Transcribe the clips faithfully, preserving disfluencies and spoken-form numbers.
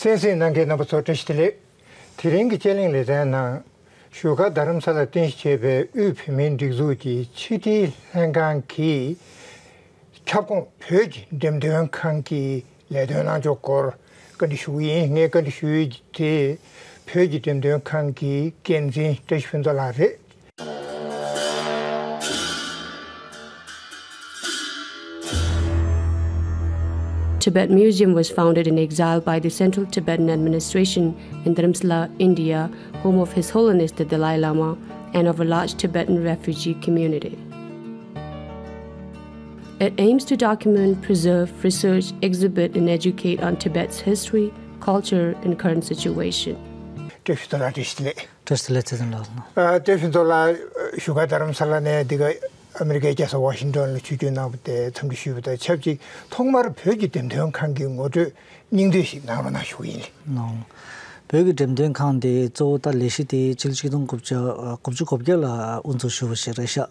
གསན་གཟིགས་གནང་མཁན་རྣམ་པ་ཚོ་བཀྲ་ཤིས་བདེ་ལེགས། དེ་རིང་གི་དཔྱད་གླེང་ལེ་ཚན་ནང་བཞུགས་སྒར་རྡ་རམ་ས་ལར་རྟེན་གཞི་བྱས་པའི་དབུས་བོད་མིའི་སྒྲིག་འཛུགས་ཀྱི་ཕྱི་དྲིལ་ལྷན་ཁང་གི་ཁྱབ་ཁོངས་བོད་ཀྱི་འགྲེམས་སྟོན་ཁང་གི་ལས་དོན་གནང་ཕྱོགས་སྐོར་བཀའ་འདྲི་ཞུ་གི་ཡིན། ངས་བཀའ་འདྲི་ཞུ་ཡུལ་དེ་བོད་ཀྱི་འགྲེམས་སྟོན་ཁང་གི་འགན་འཛིན་བཀྲ་ཤིས་ཕུན་ཚོགས་ལགས་རེད། Tibet Museum was founded in exile by the Central Tibetan Administration in Dharamsala, India, home of His Holiness the Dalai Lama and of a large Tibetan refugee community. It aims to document, preserve, research, exhibit, and educate on Tibet's history, culture, and current situation. བཀྲ་ཤིས་བདེ་ལེགས། བཀྲ་ཤིས་བདེ་ལེགས། བཀྲ་ཤིས་བདེ་ལེགས་ཚེ་བརྟན་ལགས། ཨ། བཀྲ་ཤིས་ཕུན་ཚོགས་ལགས། བཞུགས་སྒར་རྡ་རམ་ས་ལ་ནས་འདི་ག་ཨ་མི་རི་ཀའི་རྒྱལ་ས་ཝ་ཤིང་ཊོན་ལ་ཆིབས་བསྒྱུར་གནང་བ་དེ་འཚམས་འདྲི་ཞུས་པ་དང་ཆབས་ཅིག་ཐོག་མར་བོད་ཀྱི་འགྲེམས་སྟོན་ཁང་གི་ངོ་སྤྲོད་སྙིང་བསྡུས་ཤིག་གནང་རོགས་གནང་ཞུ་གི་ཡིན། ལགས། བོད་ཀྱི་འགྲེམས་སྟོན་ཁང་དེ་གཙོ་བོ་ད་ལས་གཞི་དེ་ཕྱི་ལོ་ཆིག་སྟོང་དགུ་བརྒྱ་དགུ་བཅུ་གོ་བརྒྱད་ལ་དབུ་འཛུགས་ཞུས་པ་ཞིག་རེད་ཤག་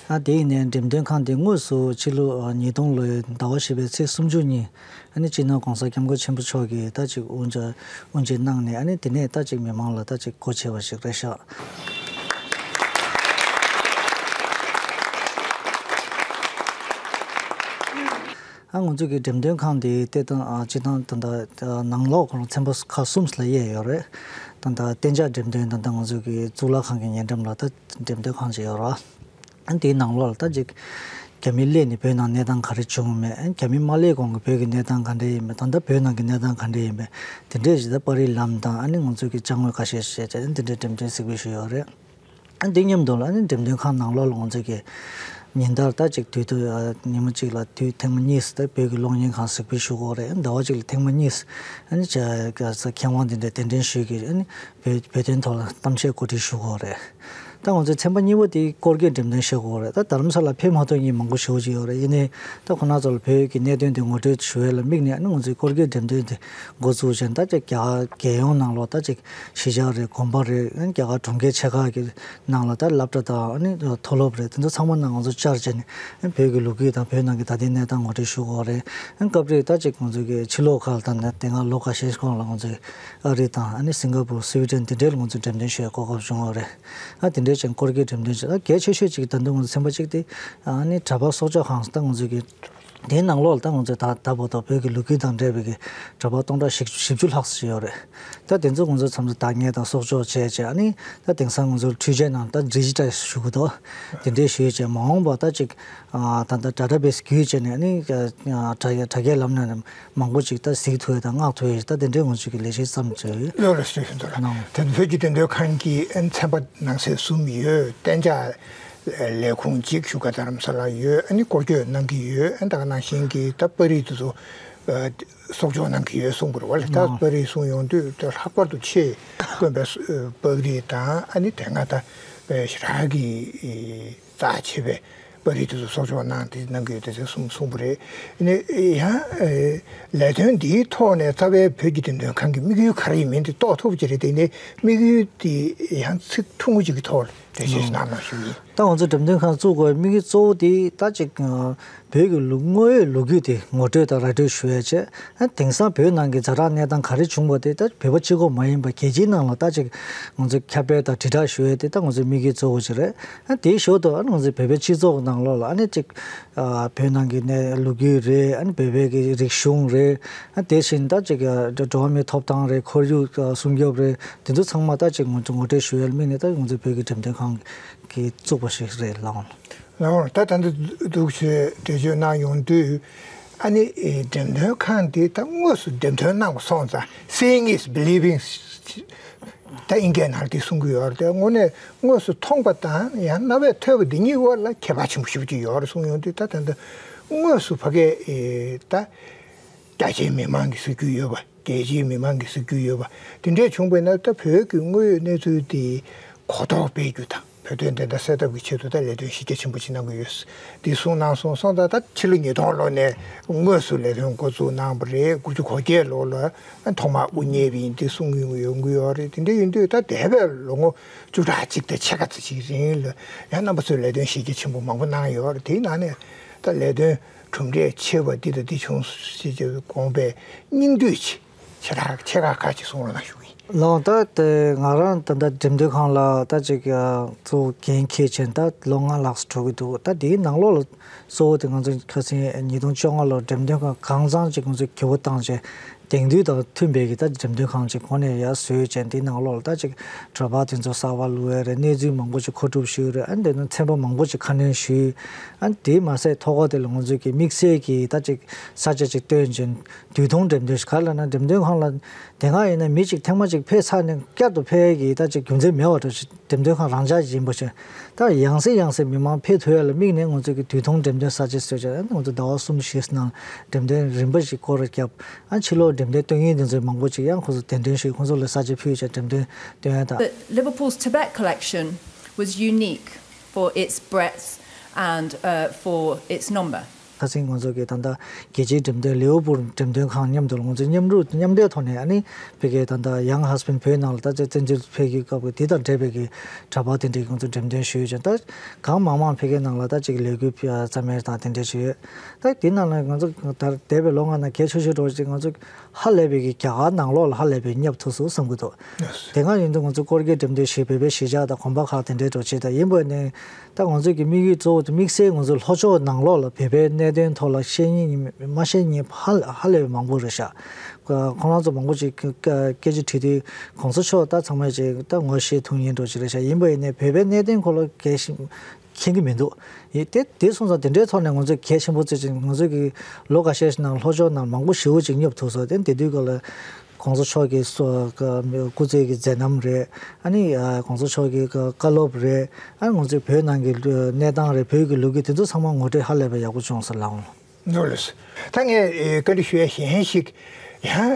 ཨ། དེ་ཡིན་ནའི་འགྲེམས་སྟོན་ཁང་དེ་དངོས་སུ་ཕྱི་ལོ་ཉིས་སྟོང་ལོའི་ཟླ་བ་བཞི་པའི་ཚེས་སུམ་ཅུ་ཉིན། ཨ་ནི་སྤྱི་ནོར་༸གོང་ས་༸སྐྱབས་མགོན་ཆེན་པོ་མཆོག་གིས་ད་ཅིག་དབུ་འབྱེད་དབུ་འབྱེད་གནང་ནས། ཨ་ནི་དེ་ནས་ད་ཅིག་མི་མང་ལ་ད་ཅིག་སྒོ་ཕྱེ་བ་ཞིག་རེད་ཤག་ཨ། ང་ཚོ་གི་འགྲེམས་སྟོན་ཁང་དེ་ལྟ་སྟངས། ཨ། སྤྱི་བཏང་ད་ལྟ་ནང་ལོགས་ཁོ་རང་ཚན་པ་ཁག་གསུམ་ལ་དབྱེ་ཡོད་རེད། ད་ལྟ་གཏན་འཇགས་འགྲེམས་སྟོན། ད་ལྟ་ང་ཚོ་གི་གཙུག་ལག་ཁང་གི་ཉེ་འགྲམ་ལ་ད་འགྲེམས་སྟོན་ཁང་ཅིག་ཡོད་རེད། ཨ། དེའི་ནང་ལོགས་ལ་ད་ཅིག་རྒྱ་མི་སླེབས་ནས་བོད་ནང་གནས་སྟངས་ག་རེ་བྱུང་མེད། ཨ། རྒྱ་མི་མ་སླེབས་གོང་གི་བོད་ཀྱི་གནས་སྟངས་ག་འདྲ་ཡིན་མེད། ད་ལྟ་བོད་ནང་གི་གནས་སྟངས་ག་འདྲ་ཡིན་མེད། དེ་འདྲས་ཞིག་ད་པར་རིས་ལམ་དང་། ཨ་ནི་ང་ཚོ་གི་ཅ་དངོས་ཁ་ཤས་ཤིག་བྱས་བྱས། ཨ་ནི་དེ་འདྲའི་འགྲེམས་སྟོན་གཟིགས་འབུལ་ཞུས་ཡོད་རེད། ཨ། འདི་མཉམ་དུ་ལ་ཨ་ནི་འགྲེམས་སྟོན་ཁང་ནང་ལོགས་ལ་ང་ཚོ་གི་ཉིན་ལྟར་ད་ཅིག་དུས་དུ། ཨ། ཉི་མ་གཅིག་ལ་དུས་ཐེངས་མ་གཉིས་ད་བོད་ཀྱི་གློག་བརྙན་ཁང་གཟིགས་འབུལ་ཞུ་གི་ཡོད་རེད། ཟླ་བ་གཅིག་ལ་ཐེངས་མ་གཉིས། ཨ་ནི་ཅ་ག་ས་མཁས་དབང་དེ་འདྲ་གདན་འདྲེན་ཞུས་ཀྱི། ཨ་ནི་བོད་བོད་དོན་ཐོག་ལ་གཏམ་བཤད་གོ་སྒྲིག་ཞུ་གི་ཡོད་རེད། ད་ང་ཚོའི་ཚན་པ་གཉིས་པ་དེ་སྐོར་སྐྱོད་འགྲེམས་སྟོན་བྱེད་དགོས་རེད། ད་རྡ་རམ་ས་ལ་ཕེབས་མ་ཐུབ་མཁན་མང་པོ་ཞེ་པོ་ཅིག་ཡོད་རེད། ཡིན་ནའི་ད་ཁོ་ན་ཚོ་ལ་བོད་ཀྱི་གནད་དོན་དེ་ངོ་སྤྲོད་ཞུ་ཡས་ལ་དམིགས་ནས། ཨ་ནི་ང་ཚོའི་སྐོར་སྐྱོད་འགྲེམས་སྟོན་དེ་འགོ་བཙུགས་བྱས། ད་ཅིག་རྒྱ་གར་རྒྱལ་ཡོངས་ནང་ལོགས་ད་ཅིག་གཞིས་ཆགས་རེད། དགོན་པ་རེད། ཨ་ནི་རྒྱ་གར་གྲོང་ཁྱེར་ཆེ་ཁག་གི་ནང་ལ་ད་སློབ་གྲྭ་དང་། ཨ་ནི་མཐོ་སློབ་རེད། དེ་ཚོ་ཚང་མ་ནང་ང་ཚོ་བཅར་བྱས་ནས། ཨ་ནི་བོད་ཀྱི་ལོ་རྒྱུས་དང་བོད་ནང་གི་ད་ལྟའི་གནས་སྟངས་ངོ་སྤྲོད་ཞུ་དགོས་རེད། ཨ་ནི་སྐབས་རེ་ད་ཅིག་ང་ཚོ་གི་ཕྱི་ལོགས་ཁག་ལ། ད་ནི་དེ་སྔ་ལོ་ཁ་ཤས་སྔོན་ལ་ང་ཚོས་ཨ་རི་དང་། ཨ་ནི་སིང་ག་པུར། སི་བི་ཏན། དེ་འདྲའི་ལ་ང་ཚོས་འགྲེམས་སྟོན་ཞུ་ཡས་གོ་སྐབས་བྱུང་བ་རེད། ཨ། དེ་འདྲའི་ཅིག་སྐོར་སྐྱོད་འགྲེམས་སྟོན་ཅིག་ཨ། གལ་ཆེ་ཤོས་ཅིག་ད་དུང་ང་ཚོ་ཚན་པ་གཅིག་དེ། ཨ་ནི་གྲྭ་པ་སྲོག་སྐྱོབ་ཁང་། ད་ང་ཚོ་གི་དེའི་ནང་ལོགས་ལ་ད་ང་ཚོས་ད་ད་བར་དུ་བོད་ཀྱི་ལོ་རྒྱུས་དང་འབྲེལ་བའི་གི་གྲྭ་པ་སྟོང་ཕྲག་བཞི་བཅུ་ལྷག་ཙམ་ཡོད་རེད། ད་དེ་ཚོ་ང་ཚོ་མཚམས་མཚམས་བདག་གཉེར་དང་གསོག་འཇོག་བྱས་བྱས། ཨ་ནི་ད་དེང་སང་ང་ཚོ་འཕྲུལ་ཆས་ནང་ད་ཌི་ཇི་ཊལ་ཞུ་གི་འདུག་དེ་འདྲའི་ཞུས་བྱས། མ་འོངས་པ་ད་ཅིག་ཨ། ད་ལྟ་ཌེ་ཊ་བེ་སི་བརྒྱུད་བྱས་ནས། ཨ་ནི་དྲ་དྲ་རྒྱའི་ལམ་ནས་མང་པོ་ཅིག་ད་གཟིགས་ཐུབ་ཡས་དང་མངགས་ཐུབ་ཡས་ད་དེ་འདྲའི་ང་ཚོ་གི་ལས་གཞི་བརྩམས་བྱས་ཡོད། ལགས་རེད། ཞུ་ཞུ་འདུག་ལ། ནང་། དེ་བོད་ཀྱི་འགྲེམས་སྟོན་ཁང་གི་ཨ་ནི་ཚན་པ་ནང་གསེས་གསུམ་ཡོད། གཏན་འཇགས་ལས་ཁུངས་གཅིག་བཞུགས་སྒར་རྡ་རམ་ས་ལ་ཡོད། ཨ་ནི་སྐོར་སྐྱོད་གནང་གི་ཡོད། ཨ་ནི་ད་ག་ནང་བཞིན་གྱི་ད་པར་རིས་དེ་ཚོ་ཨ་གསོག་འཇོག་གནང་གི་ཡོད་གསུངས་པ་རེད་པ་ལགས། ད་ནང་། པར་རིས་གསུངས་ཡོང་དུས་ད་ལྷག་པར་དུ་ཆེས་དཀོན་པའི་ཨ་པར་རིས་དང་། ཨ་ནི་དེ་སྔ་ད་དཔེ་ཞེ་དྲག་གི་རྩ་ཆེ་བའི་པར་རིས་དེ་ཚོ་གསོག་འཇོག་གནང་དེ་གནང་གི་ཡོད་དེ་གསུངས་གསུངས་པ་རེད། ཨ་ནི་ཡང་ཨ་ལས་དོན་འདིའི་ཐོག་ནས་རྩ་བའི་བོད་ཀྱི་འགྲེམས་སྟོན་ཁང་གི་དམིགས་ཡུལ་ག་རེ་ཡིན་མིན་དེ་རྟོགས་ཐུབ་ཀྱི་རེད། དེ་ནས་དམིགས་ཡུལ་དེ་ཡང་ཚིག་ཐུང་ངུ་ཅིག་གི་ཐོག་ལ་འགྲེལ་བཤད་ཞིག་གནང་རོགས་ཞུ་གི་ཡིན། ད་ང་ཚོ་འགྲེམས་སྟོན་ཁང་བཙུགས་དགོས་དམིགས་ཡུལ་གཙོ་བོ་དེ་ད་ཅིག་ཨ་བོད་ཀྱི་ལོ་དངོས་ཡོད་ལོ་རྒྱུས་དེ་ངོ་སྤྲོད་དང་ར་སྤྲོད་ཞུ་ཡས་བྱས། ཨ། དེང་སང་བོད་ནང་གི་ཛ་དྲག་གནས་སྟངས་ག་རེ་བྱུང་བ་དེ་ད་བོད་པ་གཅིག་པོ་མ་ཡིན་པ་རྒྱལ་སྤྱིའི་ནང་ལ་ད་ཅིག་ང་ཚོས་ཁྱབ་སྤེལ་དང་དྲིལ་བསྒྲགས་ཞུ་ཡས་དེ་ད་ང་ཚོའི་དམིགས་ཡུལ་གཙོ་བོ་ཞིག་རེད། ཨ། དེའི་ཞོར་དུ་ཨ་ང་ཚོའི་བོད་པའི་སྤྱི་ཚོགས་ནང་ལོགས་ལ་ཨ་ནི་ཅིག་ཨ། བོད་ནང་གི་གནས་ལོ་རྒྱུས་རེད། ཨ་ནི་བོད་པའི་གི་རིག་གཞུང་རེད། ཨ། དེ་བཞིན་ད་ཅིག་ཨ་འགྲོ་བ་མིའི་ཐོབ་ཐང་རེད། ཁོར་ཡུག་ཨ་སྲུང་སྐྱོབ་རེད། དེ་ཚོ་ཚང་མ་ད་ཅིག་ངོ་ངོ་སྤྲོད་ཞུ་ཡས་དམིགས་ནས་ད་ང་ཚོའི་བོད་ཀྱི་འགྲེམས་སྟོན་ཁང་གིས་བཙུགས་པ་ཞིག་རེད་ལགས། ལགས། ད་ད་ལྟ་འདུག་ཞུས་འགྲེལ་བརྗོད་གནང་ཡོང་དུས། ཨ་ནི་ཨེ་འགྲེམས་སྟོན་ཁང་འདི་ད་དངོས་སུ་འགྲེམས་སྟོན་གནང་བ་སོང་ཙང་། Seeing is believing. ད་ཨིན་སྐད་ནང་དེ་གསུང་གི་ཡོད་རེད། དེ་དངོས་གནས་དངོས་སུ་མཐོང་པ་དང་ཡང་རྣ་བས་ཐོས་པ་འདི་གཉིས་བར་ལ་ཁྱད་པར་ཆེན་པོ་ཞེ་པོ་ཅིག་ཡོད་རེད་གསུངས་ཡོང་དུས། ད་ད་ལྟ་དངོས་སུ་ཕ་གིའི་ཨེ་ད་རྒྱ་ཆེའི་མི་མང་གིས་གཟིགས་རྒྱུ་ཡོད་པ། རྒྱལ་སྤྱིའི་མི་མང་གིས་གཟིགས་རྒྱུ་ཡོད་པ། དེ་འདྲས་བྱུང་བས་ན་ད་བོད་ཀྱི་དངོས་ཡོད་གནས་ཚུལ་དེ་གོ་རྟོགས་སྤེལ་རྒྱུ་དང་། བོད་དོན་བདེན་མཐའ་གསལ་ཐབས་ཀྱི་ཆེད་དུ་ད་ལས་དོན་གཞི་རྒྱ་ཆེན་པོ་ཅིག་གནང་གི་ཡོད། འདི་གསུངས་གནང་སོང་། སོང་ཙང་ད་ཕྱི་ལོ་ཉིས་སྟོང་ལོ་ནས་དངོས་སུ་ལས་དོན་འགོ་བཙུགས་གནང་བ་རེད། དགུ་བཅུ་གོ་བརྒྱད་ལོ་ལ་ཐོག་མར་དབུ་བརྙེས་པ་ཡིན། འདི་གསུང་གི་ཡོང་གི་ཡོད་རེད། དེ་འདྲ་ཡིན་དུས་ད་འདས་པའི་ལོ་ངོ་བཅུ་ཕྲག་གཅིག་དང་ཕྱེད་ཀ་ཙམ་ཅིག་རིང་ལ་ཡང་རྣམ་པ་ཚོས་ལས་དོན་གཞི་རྒྱ་ཆེན་པོ་མང་པོ་གནང་ཡོད་རེད། དེའི་ནང་ནས་ད་ལས་དོན་གྲུབ་འབྲས་ཆེ་བ་འདི་དང་འདི་བྱུང་ཞེས་དགོངས་པའི་སྙིང་བསྡུས་ཅིག་ཆེ་ཐག་ཆེ་ཁག་ཁག་ཅིག་གསུང་རོགས་གནང་ཞུ་གི་ཡིན། ལགས། ད་དེ་ང་རང་ད་ལྟ་འགྲེམས་སྟོན་ཁང་ལ་ད་ཅིག་གཙོ་བོ་འགན་འཁྱེར་བྱས་ད་ལོ་ལྔ་ལྷག་ཙམ་འགྲོ་གི་འདུག་ད་དེའི་ནང་ལོགས་ལ་གཙོ་བོ་དེ་ང་ཚོ་ཁ་སང་ཉིས་སྟོང་བཅོ་ལྔ་ལོར་འགྲེམས་སྟོན་ཁང་གང་འཚམ་ཅིག་ང་ཚོ་འགྱུར་བ་བཏང་བྱས་དེང་དུས་དང་མཐུན་པའི་གི་ད་འགྲེམས་སྟོན་ཁང་ཅིག་གོང་ནས་ཡར་བཟོས་བྱས་དེའི་ནང་ལོགས་ལ་ད་ཅིག་དྲ་པར་དེ་ཚོ་གསར་པ་བླུགས་ཡས་རེད། གནས་ཚུལ་མང་པོ་ཅིག་མཁོ་སྒྲུབ་ཞུས་རེད། ཨ་ནི་དེ་ནང་ཚན་པ་མང་པོ་ཅིག་ཁ་སྣོན་ཞུས། ཨ་ནི་དེ་མ་ཟད་ཐོག་ཁ་དེ་ལ་ང་ཚོས་ཀྱི་དམིགས་བསལ་གྱི་ད་ཅིག་ས་ཆ་ཅིག་སྟོན་བྱས་དུས་ཐུང་འགྲེམས་སྟོན་ཞིག་ག་ལ་ན་འགྲེམས་སྟོན་ཁང་ལ་དེ་སྔ་ཡིན་ན་མི་གཅིག་ཐེངས་མ་གཅིག་ཕེབས་ཚར་ནས་བསྐྱར་དུ་ཕེབས་ཡས་ཀྱི་ད་ཅིག་རྒྱུ་མཚན་མེད་པ་འདྲ་ཞིག་འགྲེམས་སྟོན་ཁང་རང་འཇགས་ཡིན་པ་བྱས། ད་ཡང་སེ་ཡང་སེ་མི་མང་ཕེབས་ཐུབ་ཡ་ལ་དམིགས་ནས་ང་ཚོས་ཀྱི་དུས་ཐུང་འགྲེམས་སྟོན་ས་ཆ་བཟོས་བྱས་ང་ཚོ་ཟླ་བ་གསུམ་བཞི་ནང་འགྲེམས་སྟོན་རིམ་པ་ཞིག་སྐོར་བརྒྱབ། ཨ་ཕྱི་ལོགས་འགྲེམས་སྟོན་སྟོན་མཁན་དེ་ཚོས་མང་པོ་ཅིག་ཡང་ཁོ་ཚོ་གདན་འདྲེན་ཞུས། ཁོ་ཚོ་ལ་ས་ཆ་ཕུལ་བྱས་འགྲེམས་སྟོན་སྟོན་ཡ་དང་། But Liverpool's Tibet collection was unique for its breadth and uh, for its number. ཁ་སང་ང་ཚོ་གི་ད་ལྟ་རྒྱལ་སྤྱིའི་འགྲེམས་སྟོན་ལི་ཝར་པུལ་འགྲེམས་སྟོན་ཁང་མཉམ་དུ་ལ་ང་ཚོ་མཉམ་རུབ་མཉམ་འབྲེལ་ཐོག་ནས་ཨ་ནི་ཕ་གིའི་ད་ལྟ་ཡང་ཧ་སི་པན་བོད་ནང་ལ་ད་ཅིག་བཙན་བྱོལ་ཕེབས་ཀྱི་སྐབས་ཀྱི་དེ་དང་འབྲེལ་བའི་གི་དྲ་པར་དེ་འདྲའི་ང་ཚོ་འགྲེམས་སྟོན་ཞུས་ཀྱང་ད་གང་མང་མང་ཕ་གི་ནང་ལ་ད་ཅིག་ལས་འགུལ་བརྩམས་ཡས་དང་དེ་འདྲ་ཞུས་ཡོད། ད་དེ་ནང་ལ་ང་ཚོ་ད་འདས་པའི་ལོ་ལྔ་ནང་གལ་ཆེ་ཤོས་འདྲ་བོ་ཅིག་ང་ཚོ་ཧ་ལས་པའི་གི་རྒྱ་གར་ནང་ལོགས་ལ་ཧ་ལས་པའི་བསྙབ་ཐུབ་སོང་བསམ་གྱི་འདུག་དེ་སྔ་ཡིན་དུས་ང་ཚོ་སྐོར་སྐྱོད་འགྲེམས་སྟོན་ཞེས་བོད་པའི་གཞིས་ཆགས་དང་གོམ་པ་ཁག་དེ་འདྲའི་འགྲོ་བྱེད་དང་ཡིན་པ་ནས་ད་ང་ཚོ་གི་དམིགས་ཡུལ་གཙོ་བོ་དེ་དམིགས་བསལ་ང་ཚོ་ལྷོ་ཕྱོགས་ནང་ལོགས་ལ་བོད་པའི་གནད་དོན་ཐོག་ལ་བཤད་མཁན་ཡིན་མ་བཤད་མཁན་ཧ་ཧ་ལས་པའི་མང་པོ་རེད་ཤག་ཁོང་རང་ཚོ་མང་པོ་ཅིག་སྐད་ཆ་དྲིས་དུས་གོང་ས་མཆོག་ད་ཚང་མས་ཅིག་ད་ངོ་ཤེས་ཐུབ་མཁན་འགྲོ་བྱེད་རེད་ཤག་ཡིན་པ་ཡིན་ནས་བོད་པའི་གནད་དོན་སྐོར་ལ་གལ་ཤིན་མཁྱེན་གྱི་མི་འདུག་ཡིན་དེ་དེ་སོང་ཙང་དེ་འདྲའི་ཐོག་ནས་ང་ཚོས་གལ་ཆེན་པོ་བརྩི་ཅིང་ང་ཚོས་ཀྱི་ལོ་འགའ་ཤས་ཤིག་ནང་ལྷོ་ཕྱོགས་ནང་མང་པོ་ཞེ་པོ་ཅིག་བསྙབ་ཐུབ་སོང་། དེ་དེ་དུས་སྐབས་ལ་གོང་ས་མཆོག་གི་སྐུ་ཚེ་གི་མཛད་རྣམ་རེད། ཨ་ནི་གོང་ས་མཆོག་གི་བཀའ་སློབ་རེད། ཨ་ནི་ང་ཚོའི་བོད་ནང་གི་གནས་སྟངས་རེད། བོད་ཀྱི་ལོ་རྒྱུས་དེ་ཚོ་ཚང་མ་ངོ་སྤྲོད་ཧ་ལས་པའི་ཡག་པོ་བྱུང་སོང་ལགས། ནོར་ལེས། ད་ངས་བཀའ་འདྲི་ཞུ་ཡ་གཞན་ཞིག་ཡང་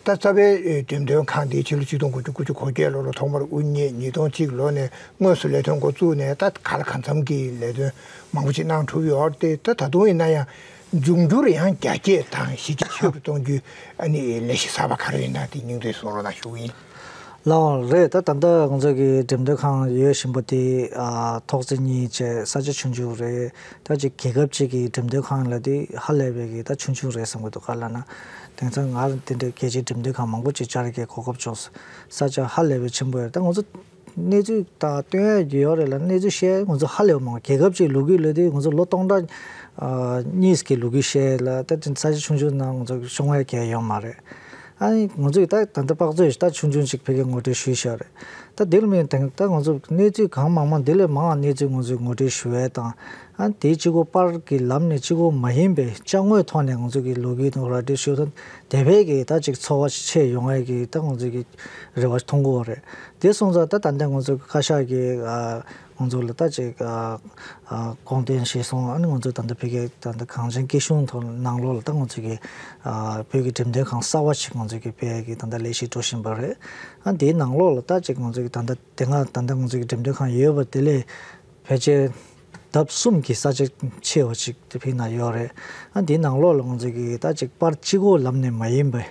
ད་རྩ་བའི་འགྲེམས་སྟོན་ཁང་འདི་ཕྱི་ལོ་ཆིག་སྟོང་དགུ་བརྒྱ་དགུ་བཅུ་གོ་བརྒྱད་ལོ་ལ་ཐོག་མར་དབུ་བརྙེས། ཉིས་སྟོང་གཅིག་ལོ་ནས་དངོས་སུ་ལས་དོན་འགོ་བཙུགས་ནས་ད་ག་ལ་གང་འཚམ་གྱི་ལས་དོན་མང་པོ་ཅིག་གནང་གྲུབ་ཡོད་རེད། ད་ད་དུང་ཡིན་ན་ཡང་འབྱུང་འགྱུར་ཡང་རྒྱ་སྐྱེད་དང་གཞི་རྒྱ་ཆེ་རུ་གཏོང་རྒྱུའི་ཨ་ནི་ལས་གཞི་གསར་པ་ག་རེ་ཡིན་ན་དེ་སྙིང་བསྡུས་གསུང་རོགས་གནང་ཞུ་གི་ཡིན། ལགས་རེད། ད་ད་ལྟ་ང་ཚོ་གི་འགྲེམས་སྟོན་ཁང་ཡོད་བཞིན་པ་དེ་ཨ་ཐོག་བརྩེགས་གཉིས་བྱས་ས་ཆ་ཆུང་ཆུང་རེད། ད་ཅིག་རྒྱལ་ཁབ་ཅིག་གི་འགྲེམས་སྟོན་ཁང་ལ་དེ་ཧ་ལས་པའི་གི་ད་ཆུང་ཆུང་རེད་བསམ་གི་འདུག་ག་ལ་ན་དེང་སང་ང་རང་དེ་འདྲའི་རྒྱལ་སྤྱིའི་འགྲེམས་སྟོན་ཁང་མང་པོ་ཅིག་བཅར་གྱི་གོ་སྐབས་བྱུང་སོང་། ས་ཆ་ཧ་ལས་པའི་ཆེན་པོ་ཡོད། ད་ང་ཚོ་གནས་ཚུལ་དང་སྟོན་ཡ་ཡོད་རེད་ལ་གནས་ཚུལ་བཤད་ང་ཚོ་ཧ་ལས་པ་མང་། རྒྱལ་ཁབ་ཅིག་ལོ་རྒྱུས་ལོ་དེ་ང་ཚོ་ལོ་སྟོང་ཕྲག་གཉིས་ཀྱི་ལོ་རྒྱུས་བཤད་ལ་ད་དེ་ས་ཆ་ཆུང་ཆུང་ནང་ང་ཚོ་ཤོང་ཡ་གལ་ཡོད་མ་རེད། ཨ་ནི་ང་ཚོས་ད་ད་ལྟ་དཔག་ཚོད་ད་ཆུང་ཆུང་ཅིག་ཕ་གིར་ངོ་སྤྲོད་ཞུས་བཞག་རེད། ད་དེ་ལ་མིན་དང་ད་ང་ཚོ་གནས་ཚུལ་གང་མང་མང་དེ་ལས་མང་བ་གནས་ཚུལ་ང་ཚོས་ངོ་སྤྲོད་ཞུ་ཡས་དང་ཨ་དེའི་གཅིག་པོ་པར་གྱི་ལམ་ནས་གཅིག་པོ་མ་ཡིན་པའི་ཅ་དངོས་ཐོག་ནས་ང་ཚོ་གི་ལོ་རྒྱུས་དང་ར་སྤྲོད་ཞུ་ཐུབ་དེ་བས་ཀྱི་ད་ཅིག་ཚོར་བ་ཆེ་ཡོང་ཡས་ཀྱི་ད་ང་ཚོ་གི་རེ་བ་མཐོང་གི་ཡོད་རེད། དེ་སོང་ཙང་ད་ད་ལྟ་ང་ཚོ་གི་བཀའ་ཤག་གི་ཨ། ང་ཚོ་ལ་ད་ཅིག་ཨ་ཨ་དགོངས་དོན་བཞེས་སོང་། ཨ་ནི་ང་ཚོ་ད་ལྟ་བོད་ཀྱི་ད་ལྟ་གངས་ཅན་སྐྱིད་གཤོངས་ཐོག་ནང་ལོགས་ལ་ད་ང་ཚོ་གི་ཨ་བོད་ཀྱི་འགྲེམས་སྟོན་ཁང་གསར་བ་ཞིག་ང་ཚོ་གི་སྤེལ་གྱི་ད་ལྟ་ལས་གཞི་འགྲོ་བཞིན་པ་རེད། ཨ་དེའི་ནང་ལོགས་ལ་ད་ཅིག་ང་ཚོ་གི་ད་ལྟ་དེ་སྔ་ད་ལྟ་ང་ཚོ་གི་འགྲེམས་སྟོན་ཁང་ཡོད་པ་དེ་ལས་ཕལ་ཆེར་ལྡབ་གསུམ་གྱི་ས་ཆ་ཆེ་བ་ཞིག་དེ་ཕིག་ན་ཡོད་རེད། ཨ་དེའི་ནང་ལོགས་ལ་ང་ཚོ་གི་ད་ཅིག་པར་གཅིག་པོ་ལམ་ནས་མ་ཡིན་པའི།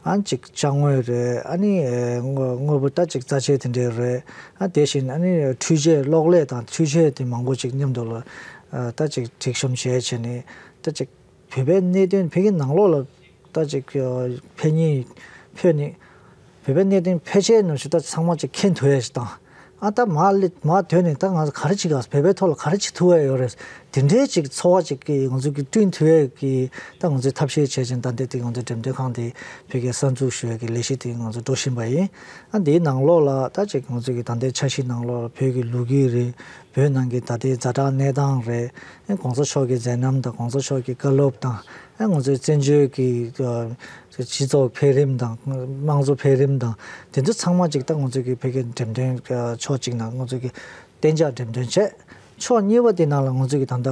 ཨ་ཅིག་ཅ་དངོས་རེད། ཨ་ནི་དངོས་དངོས་པོ་ད་ཅིག་རྩ་ཆེ་དེ་འདྲའི་རེད། ཨ་དེ་བཞིན་ཨ་ནི་འཕྲུལ་ཆས་གློག་ཀླད་དང་འཕྲུལ་ཆས་དེ་མང་པོ་ཅིག་མཉམ་དུ་ལ་ཨ་ད་ཅིག་སྒྲིག་གཤོམ་བྱས་བྱས་ནས་ད་ཅིག་བོད་པའི་གནད་དོན་ཕ་གིའི་ནང་ལོགས་ལ་ད་ཅིག་ཕན་ཉེས་ཕན་ནི་བོད་པའི་གནད་དོན་ཕལ་ཆེར་ནང་བཞིན་ད་ཚང་མ་ཅིག་མཁྱེན་ཐུབ་ཡ་ཞིག་དང་། ཨ་ད་མ་ལི་མ་དོན་ནས་ད་ང་ཚོ་ག་རེ་བྱེད་ག་བོད་པའི་ཐོག་ལ་ག་རེ་བྱེད་ཐུབ་ཡ་ཡོད་རེད། དེ་འདྲའི་ཅིག་ཚོར་བ་ཅིག་གི་ང་ཚོ་གི་བསྐྲུན་ཐུབ་ཡ་གི་ད་ང་ཚོས་ཐབས་ཤེས་བྱས་ཅིང་ད་འདི་དེ་ང་ཚོའི་འགྲེམས་སྟོན་ཁང་དེ་བོད་ཀྱི་གསར་འཛུགས་ཞུ་ཡ་གི་ལས་གཞི་དེ་ང་ཚོ་འགྲོ་བཞིན་པ་ཡིན། ཨ་འདིའི་ནང་ལོགས་ལ་ད་ཅིག་ང་ཚོ་གི་ད་ལྟའི་འཆར་གཞི་ནང་ལོགས་ལ་བོད་ཀྱི་ལོ་རྒྱུས་རེད། བོད་ནང་གི་ད་ལྟའི་ཛ་དྲག་གནས་སྟངས་རེད། ཨ་གོང་ས་མཆོག་གི་མཛད་རྣམ་དང་གོང་ས་མཆོག་གི་བཀའ་སློབ་དང་ཨ་ང་ཚོའི་བཙན་བྱོལ་གྱི་སྤྱི་ཚོགས་འཕེལ་རིམ་དང་དམངས་གཙོ་འཕེལ་རིམ་དང་དེ་ཚོ་ཚང་མ་ཅིག་ད་ང་ཚོ་གི་བོད་ཀྱི་འགྲེམས་སྟོན་ཕྱོགས་གཅིག་ནང་ང་ཚོ་གི་གཏན་འཇགས་འགྲེམས་སྟོན་བྱས། ཕྱོགས་གཉིས་པ་དེ་ནང་ལ་ང་ཚོ་གི་ད་ལྟ་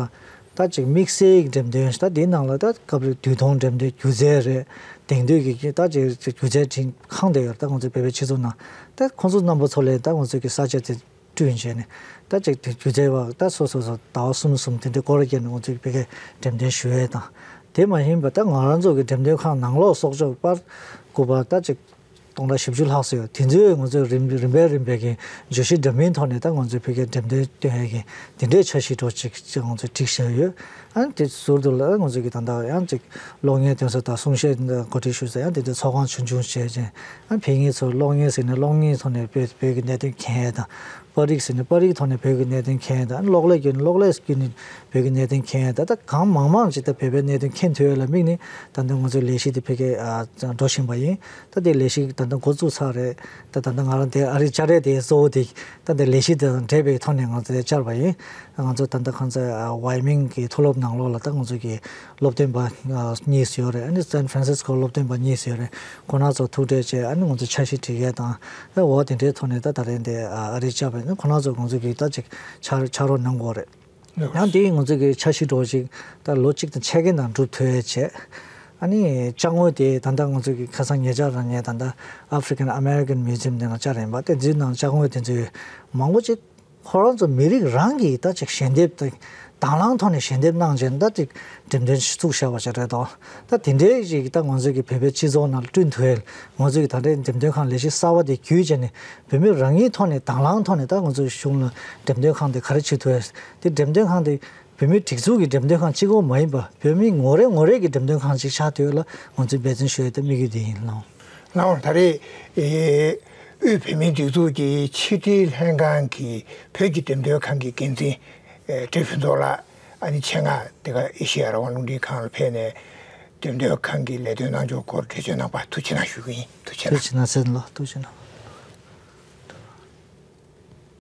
ད་ཅིག་དམིགས་བསལ་གྱི་འགྲེམས་སྟོན་ཞིག་ད་དེའི་ནང་ལ་ད་སྐབས་རེ་དུས་ཐུང་འགྲེམས་སྟོན་སྒྱུ་རྩལ་རེད། དེང་དུས་ཀྱི་ད་ཅིག་སྒྱུ་རྩལ་བྲིས་ཁང་དེ་ཡོད་ད་ང་ཚོའི་བོད་པའི་སྤྱི་ཚོགས་ནང་ད་ཁོང་ཚོ་རྣམ་པ་ཚོ་ལས་ད་ང་ཚོ་གི་ས་ཆ་དེ་བསྐྲུན་བྱས་ནས་ད་ཅིག་དེ་སྒྱུ་རྩལ་བ་ད་སོ་སོ་སོ་ཟླ་བ་གསུམ་གསུམ་དེ་འདྲའི་སྐོར་ར་བརྒྱབ་ནས་ང་ཚོའི་བོད་སྐད་འགྲེམས་སྟོན་ཞུ་ཡས་དང་། དེ་མ་ཡིན་པ་ད་ང་རང་ཚོ་གི་འགྲེམས་སྟོན་ཁང་ནང་ལོགས་གསོག་འཇོག་པར་སྐུ་པར་ད་ཅིག་ སྟོང་ཕྲག་བཞི་བཅུ་ལྷག་ཙམ་ཡོད། དེ་ཚོས་ང་ཚོས་རིམ་རིམ་པས་རིམ་པས་ཀྱི་བརྗོད་གཞི་འདྲ་མིན་ཐོག་ནས་ད་ང་ཚོས་བོད་སྐད་འགྲེམས་སྟོན་སྟོན་ཡས་ཀྱི་དེ་འདྲའི་འཆར་གཞི་འདྲ་ཅིག་ཅིག་ང་ཚོས་བསྒྲིགས་བཞག་ཡོད། ཨ་ནི་དེ་ཟུར་དུ་ལ་ང་ཚོས་ཀྱི་ད་ལྟ་ཡང་ཅིག་གློག་བརྙན་སྟོན་ས་དང་གསུང་བཤད་གོ་སྒྲིག་ཞུ་ས་ཡང་དེ་འདྲའི་ཚོགས་ཁང་ཆུང་ཆུང་བྱས་ཅིང་། ཨ་ནི་ཕ་གིར་ཚུར་གློག་བརྙན་ཟེར་ནས་གློག་བརྙན་ཐོག་ནས་བོད་བོད་ཀྱི་གནད་དོན་མཁྱེན་ཡས་དང་། པར་རིས་ཟེར་ནས་པར་རིས་ཐོག་ནས་བོད་ཀྱི་གནད་དོན་མཁྱེན་ཡས་དང་། གློག་ཀླད་བརྒྱུད་ནས་གློག་ཀླད་བརྒྱུད་ནས་བོད་ཀྱི་གནད་དོན་མཁྱེན་ཡས་དང་། ད་གང་མང་མང་ཅིག་ད་བོད་པའི་གནད་དོན་མཁྱེན་ཐུབ་ཡས་ལ་དམིགས་ནས་ད་ལྟ་ང་ཚོའི་ལས་གཞི་དེ་ཕ་གིར་ཨ་འགྲོ་བཞིན་པ་ཡིན། ད་དེ་ལས་གཞི་ད་ལྟ་འགོ་བཙུགས་ཚར་རེད། ད་ད་ལྟ་ང་རང་དེ་ཨ་རིར་བཅར་ཡས་དེ་གཙོ་བོ་དེ་ད་དེ་ལས་གཞི་དེ་དང་འབྲེལ་བའི་ཐོག་ནས་ང་ཚོ་དེ་བཅར་བ་ཡིན། ང་ཚོ་ད་ལྟ་གང་ཚེ་ཝའི་མིང་གི་མཐོ་སློབ་ནང་ལོགས་ལ་ད་ང་ཚོ་གི་སློབ་སྟོན་པ་གཉིས་ཡོད་རེད། ཨ་ནི་སན་ཧྥ་རན་སིས་ཀོ་སློབ་སྟོན་པ་གཉིས་ཡོད་རེད། ཁོང་རྣམ་ཚོ་ཐུག་འཕྲད་བྱས། ཨ་ནི་ང་ཚོ་འཆར་གཞི་སྒྲིག་ཡས་དང་། ད་འོ་དེ་འདྲའི་ཐོག་ནས་ད་ད་རེས་འདི་ཨ་རིར་བཅར་བ་ཡིན། ཁོང་རྣམ་ཚོ་ང་ཚོ་གི་ད་ཅིག་ཕྱག་ཕྱག་རོགས་གནང་དགོས་རེད། ཡང་དེ་ང་ཚོ་གི་འཆར་གཞི་འདྲ་ཅིག་ད་ལོ་གཅིག་དང་ཕྱེད་ཀའི་ནང་འགྲུབ་ཐུབ་ཡས་བྱས། ཨ་ནི་ཅ་དངོས་དེ་ད་ལྟ་ང་ཚོ་གི་ཁ་སང་ཉེ་ཆར་རང་ངས་ད་ལྟ་African American Museum དེ་ནང་བཅར་ཡིན་པ། དེ་འདི་ནང་ཅ་དངོས་དེ་ཚོའི་མང་པོ་ཅིག་ཁོ་རང་ཚོ་མི་རིགས་རང་གིས་ད་ཅིག་ཞལ་འདེབས་དང་དང་བླངས་ཐོག་ནས་ཞལ་འདེབས་གནང་བྱས་ད་ཅིག་འགྲེམས་སྟོན་ཞིག་བཙུགས་བཞག་པ་ཞིག་རེད་དོ། ད་དེ་འདྲའི་ཞིག་ད་ང་ཚོ་གི་བོད་པའི་སྤྱི་ཚོགས་ནང་ལ་བསྐྲུན་ཐུབ་ཡས། ང་ཚོ་གི་ད་ལྟའི་འགྲེམས་སྟོན་ཁང་ལས་གཞི་གསར་བ་དེ་བརྒྱུད་བྱས་ནས་བོད་མི་རང་ཉིད་ཐོག་ནས་དང་བླངས་ཐོག་ནས་ད་ང་ཚོའི་གཞུང་ལ་འགྲེམས་སྟོན་ཁང་དེ་ག་རེ་བྱེད་ཐུབ་ཡས། དེ་འགྲེམས་སྟོན་ཁང་དེ་བོད་མིའི་སྒྲིག་འཛུགས་ཀྱི་འགྲེམས་སྟོན་ཁང་གཅིག་པོ་མ་ཡིན་པ། བོད་མི་ངོ་རེ་ངོ་རེ་གི་འགྲེམས་སྟོན་ཁང་ཅིག་ཆགས་ཐུབ་ཡས་ལ་ང་ཚོས་འབད་བརྩོན་ཞུ་ཡས་དེ་དམིགས་ཡུལ་དེ་ཡིན། ལགས། ལགས་འོང་། ད་རེས་ཨེ་དབུས་བོད་མིའི་སྒྲིག་འཛུགས་ཀྱི་ཕྱི་དྲིལ་ལྷན་ཁང་གི་བོད་ཀྱི་འགྲེམས་སྟོན་ཁང་གི་འགན་འཛིན་ཨེ་བཀྲས་ཕུན་ཚོགས་ལགས། ཨ་ནི་ཆེད་མངགས་དེ་ག་ཨེ་ཤེ་ཡ་རང་དབང་རླུང་འཕྲིན་ཁང་ལ་ཕེབས་ནས་འགྲེམས་སྟོན་ཁང་གི་ལས་དོན་གནང་ཕྱོགས་སྐོར་འགྲེལ་བརྗོད་གནང་བར་ཐུགས་རྗེ་གནང་ཞུ་གི་ཡིན། ཐུགས་རྗེ་གནང་། ཐུགས་རྗེ་གནང་། སྲིད་ལ་ཐུགས་རྗེ་གནང་།